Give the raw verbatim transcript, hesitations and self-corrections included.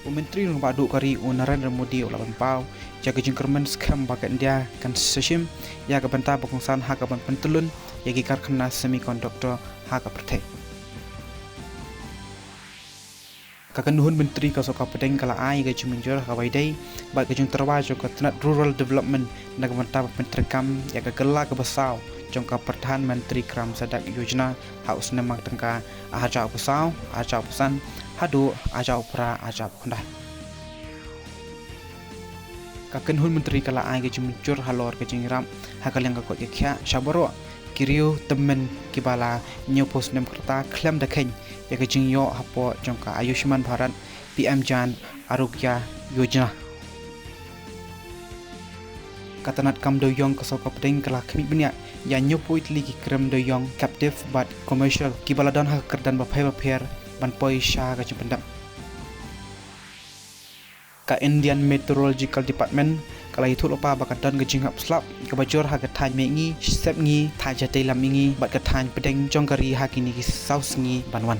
U Myntri Rangbah Duh ka ri u Narendra Modi u la pynpaw ïa ka jingkyrmen skhem ba ka India kan sa shim ïa ka bynta ba kongsan ha kaban pyntyllun ïa ki karkhana semiconductor ha ka pyrthei. Ka kynhun myntri ka sorkar pdeng ka la ai ka jingmynjur ha kaba ïadei bad ka jingtyrwa jong ka tnat Rural Development na ka bynta ban pyntreikam ïa ka kylla kaba saw jong ka Pradhan Mantri Gram Sadak Yojana ha u snem bad tyngka arhajar arphew saw, arhajar arphew san haduh arhajar arphew phra, arhajar arphew khyndai. Ka kynhun myntri ka la ai ka jingmynjur halor ka jingïarap ha ka liang ka koit ka khiah sha baroh ki riew tymmen kiba la hynñiewphew snem ka rta khlem da kheiñ ïa ka jingïoh hapoh jong ka Ayushman Bharat P M Jan Arogya Yojana. Ka tnat kam dewïong ka sorkar pdeng ka la khmih bniah ïa hynñiewphew tylli ki krem dewïong captive bad commercial kiba la don ha ka kyrdan bapher bapher ban poi sha ka jingpyndep. Ka Indian Meteorological Department ka la ïathuh lypa ba ka don ka jinghap slap kaba jur ha ka thaiñ Mihngi, Sepngi, thaiñ Jaiñtia Mihngi bad ka thaiñ pdeng jong ka ri ha kine ki saw sngi ban wan.